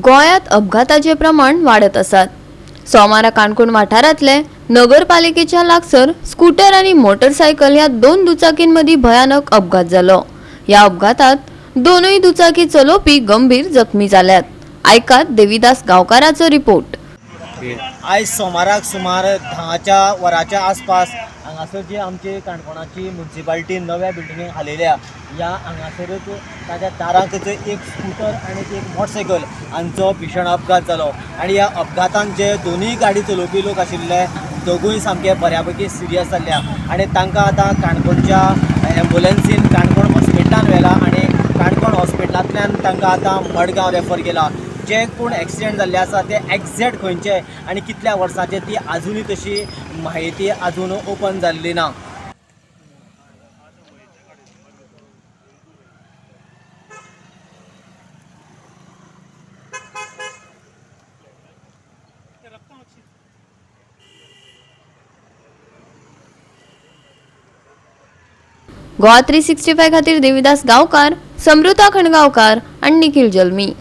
गोंयांत अपघाताचे प्रमाण वाडत आसात. सोमारा काणकोण वाठारांतले नगरपालिकेच्या लागसर स्कूटर आनी मोटरसायकल ह्या दोन दुचाकींमदीं भयानक अपघात जालो. ह्या अपघातात दोनूय दुचाकी चलोवपी गंभीर जखमी जाल्यात. आयकात देविदास गांवकाराचो रिपोर्ट. आयज सोमाराक सुमार 10च्या वराच्या आसपास हांगासर जी आमची काणकोणाची मुन्सिपाल्टी नव्या बिल्डिंगेक हालयल्या ह्या हांगासरूच ताच्या दारांतच एक स्कुटर आनी एक मोटरसायकल हांचो भीशण अपघात जालो आनी ह्या अपघातान जे दोनूय गाडी चलोवपी लोक आशिल्ले दोगूय सामके बऱ्यापैकी सिरियस जाल्ल्या आनी तांकां आतां काणकोणच्या एम्बुलन्सीन काणकोण हॉस्पिटलान व्हेला आनी काणकोण हॉस्पिटलांतल्यान तांकां आतां मडगांव रेफर केला. जे कोण एक्सिडेंट जाल्ले आसा ते एग्जॅक्ट खंयचे आनी कितल्या वर्सांचे ती आजुनूय तशी म्हायती आजून ओपन जाल्ली ना. गोवा 365 खातीर देविदास गांवकार, समृता खणगांवकार आनी निखिल जल्मी.